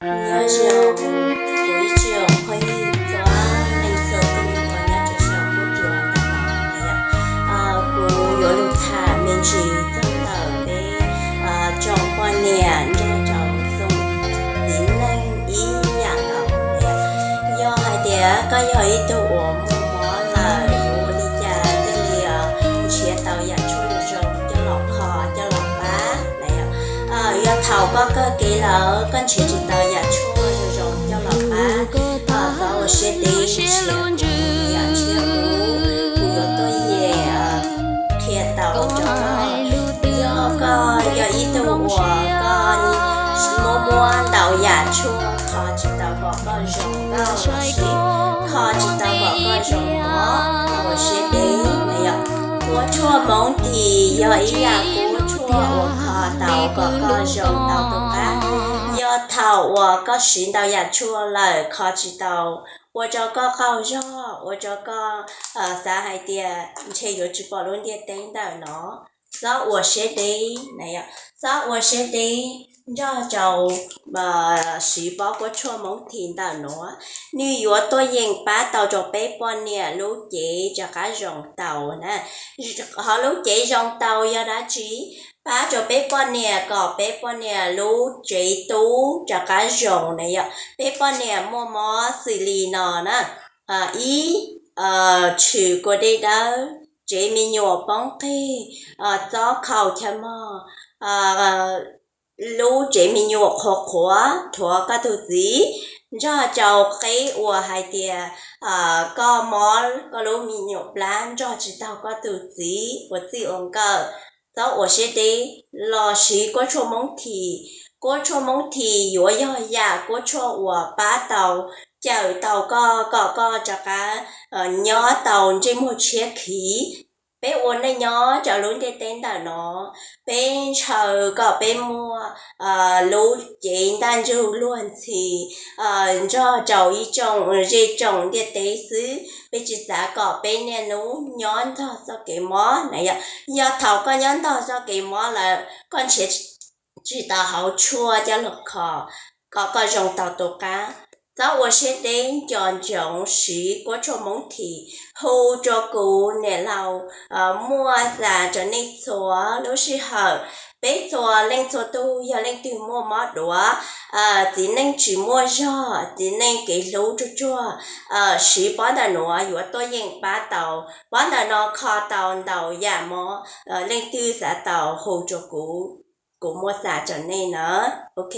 Nyob zoo, kuv ib tsoom phooj ywg txhua leej txhua tus uas nyob rau saum huab cua ntawm no na yom. Kuv yuav lug tham me ntsis txog ntawm peb tsoom poj niam nrog rau tsoom txiv neej ib yam nkaus na yom. Yog hais tias koj yog ib tug uas muaj mob lawm, yuav ua li cas thiaj li nrhiav tau yam tshuaj zoo zoo coj los kho coj los pab na yom. Yog thaum koj kawg kev lawm koj nrhiav tsis tau yam tshuaj zoo zoo coj los pab, thov ua siab deev nrhiav kuv, yam tshiab kuv, kuv yuav tuaj yeem qhia tau rau koj. Yog koj yog ib tug uas koj muab muab ntau yam tshuaj kho tsis tau kom koj zoo nkauj los sis kho tsis tau kom koj zoo mob, ua siab deev na yom. Kuab tshuaj Hmoob This yog ib yam kuab tshuaj uas kho tau kom koj zoo tau tus qab. Yog thaum uas koj siv ntau yam tshuaj lawm kho tsis tau, ua rau koj qaug zog, ua rau koj xav hais tias ntshe yuav tsis pom lub ntiaj teb ntawm no, txhob ua siab deev na yom, txhob ua siab deev nrog rau siv pob kuab tshuaj Hmoob This ntawm no. Nws yuav tuaj yeem pab tau rau peb poj niam lub cev rov qab zoo tau na. Ho lub cev zoo tau yog dab tsi? Pab rau peb poj niam kom peb poj niam lub tsev tub rov qab zoo na yom. Peb poj niam muaj mob xws li no na, ib, tshwm kua dej dawb, tsev me nyuam poob qig, txob khaus chaw mog, lub tsev me nyuam qhuav qhuav rhuav koj tus txiv, nrog rau qeb uas hais tias koj mob koj lub me nyuam plab nrog tsis tau koj tus txiv ua txij ua nkawm, txhob ua siab deev los siv kuab tshuaj Hmoob This. Kuab tshuaj Hmoob This yuav yog yam kuab tshuaj uas pab tau cawm tau koj kom koj rov qab nyob tau ntsej muag tshiab khiv. Peb ua neej nyob rau lub ntiaj teb ntawm no, peb ntshaw kom peb muaj lub cev ntaj ntsug luag ntxhi nrog rau ib tsoom zej tsoom ntiaj teb xwb, peb tsis xav kom peb niaj hnub nyob nrog txoj kev mob na yom. Yog thaum koj nyob nrog txoj kev mob lawm koj nrhiav tsis tau hauv tshuaj coj los kho kom koj zoo tau tus qab, txhob ua siab deev, nco ntsoov siv kuab tshuaj Hmoob This. Hu rau kuv niam laus Muaj Xas rau nej txhua lub sij hawm. Peb txhua leej txhua tug yog leej twg muaj mob duav, txiv neej tsis muaj zog, txiv neej kev hlub tsuag tsuag, siv pob ntawm nuav yuav tuaj yeem pab tau. Pob ntawm no kho tau ntau yam mob, leej twg xav tau hu rau kuv, kuv Muaj Xas rau nej na. Ok.